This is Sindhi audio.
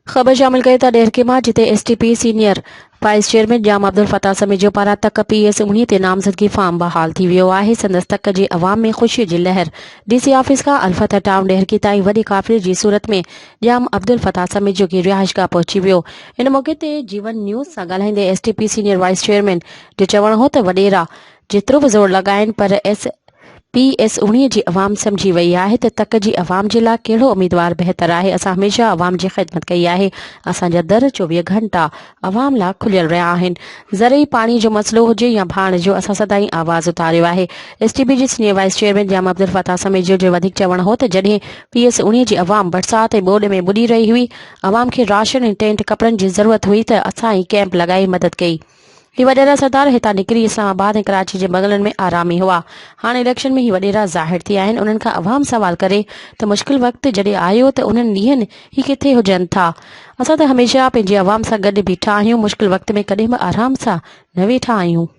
خبر شامل ڪيو ته ڏهرڪي مان جتي S T P senior vice chairman Jam Abdul Fattah Samejo پاران تڪ پي ايس 19 تي نامزدگي فارم بحال ٿي ويو آهي سندس تڪ جي عوام ۾ خوشي جي لهر ڊي سي آفيس کان الفتح ٽائون ڏهرڪي تائين وڏي قافلي جي صورت ۾ ڄام عبدالفتاح سميجو کي رهائشگاهه پهچي ويو ان موقعي تي جيون نيوز سان ڳالهائيندي S T P senior vice chairman جو چوڻ هو ته وڏيرا جيترو به زور لڳائين پر ايس پي ايس 19 جي عوام سمجهي وئي آهي ته تڪ جي عوام جي لاء ڪهڙو اميدوار بهتر آهي، اسان هميشه عوام جي خدمت ڪئي آهي، اسان جا در 24 گهنٽا عوام لاء کليل رهيا آهن، زرعي پاڻي جو مسئلو هجي يا ڀاڻ جو اسان سدائين آواز اٿاريو آهي. ايس ٽي پي جي senior vice chairman Jam Abdul Fattah Samejo جو وڌيڪ چوڻ هو ته جڏهن پي ايس 19 جي عوام برسات ۽ ٻوڏ ۾ ٻڏي رهي هئي، عوام کي راشن ۽ ٽينٽ ڪپڙن جي ضرورت هئي ته اسان ئي ڪئمپ لڳائي مدد ڪئي. هي وڏيرا سردار هتان نڪري اسلام آباد ۽ ڪراچي جي بنگلن ۾ آرامي هئا. هاڻ اليڪشن ۾ هي وڏيرا ظاهر ٿيا آهن انهن کان عوام سوال ڪري ته مشڪل وقت جڏهن آيو ته انهن ڏينهن هي ڪٿي هجن ٿا. اسان ته هميشه پنهنجي عوام سان گڏ بيٺا آهيون مشڪل وقت ۾ ڪڏهن به آرام سان نه ويٺا آهيون.